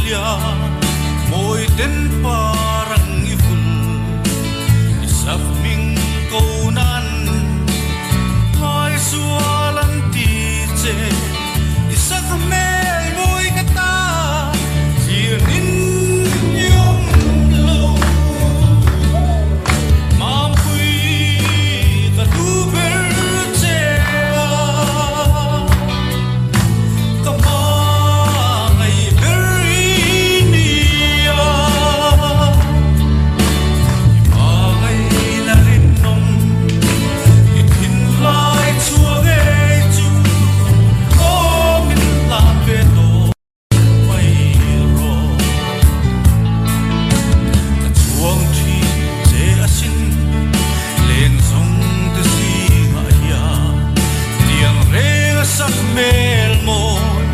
Lian mawi ten par ang i vul i sak hming ko nan ngai sual an ti che i sak hmel mawi ka ta thlir nin i awm lo Mampui ka duh ber che a ka hmangaih ber i ni a i hmangaihna rinawm i thinlai chhuah ngei chu aw min hlan ve tawh. Mai rawh ka chhuang thin che asin leng zawng te zingah hian tiang reng a sak hmel mawi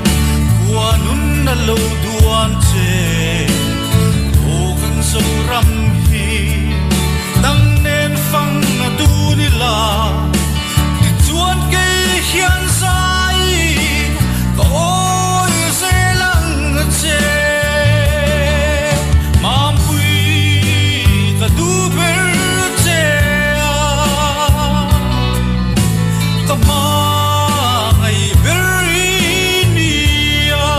khua nun a lo duan che aw kan Zoram hi nang nen fang a dun ila tichuan kei hian zai ka awi zel ang che. Mampui ka duh ber che a, ka hmangaih ber i ni a,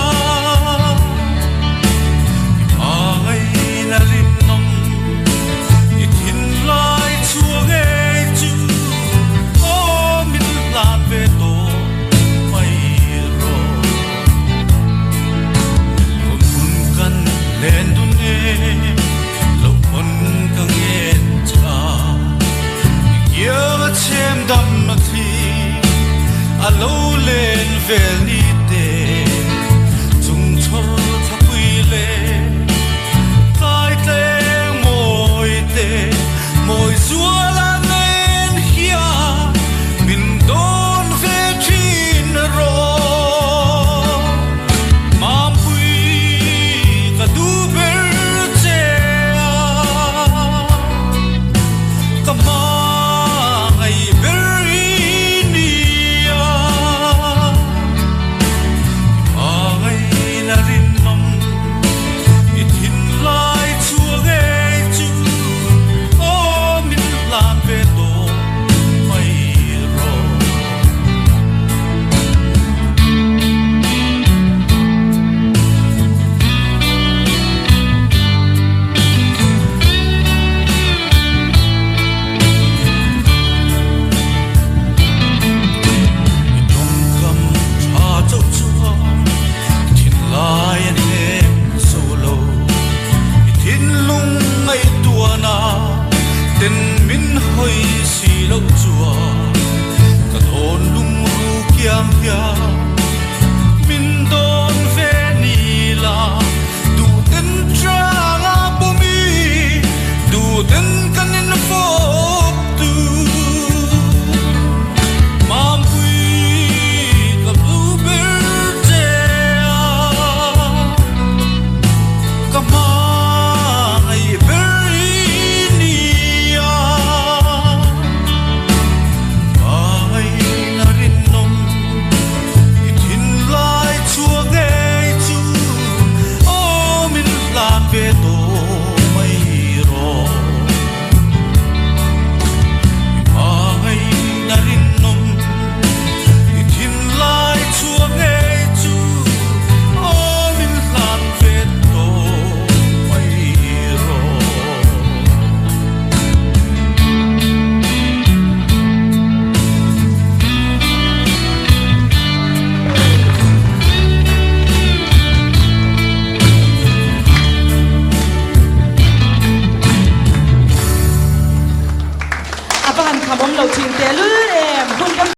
i hmangaihna rinawm i thinlai chhuah ngei chu. Aw min hlan ve tawh mai rawh. Hun hun kan len dun e, lo pawn ka ngen cha. I kiang a chhem dam a thli, a lo len vel ni te. Chung chhawr thlapui le tlai tleng mawi te. Mawi zuala nen hian min dawn ve thin rawh. Mampui ka duh ber che a, ka hmangaih ber i ni a. I hmangaihna rinawm i thinlai chhuah ngei chu. Aw min hlan ve tawh mai rawh. I tawngkam tha chauh chuan thinlai a hnem zo lo. I thinlung ngaihtuahna ten min hawi si loh chuan ka dawn lungru kiang hian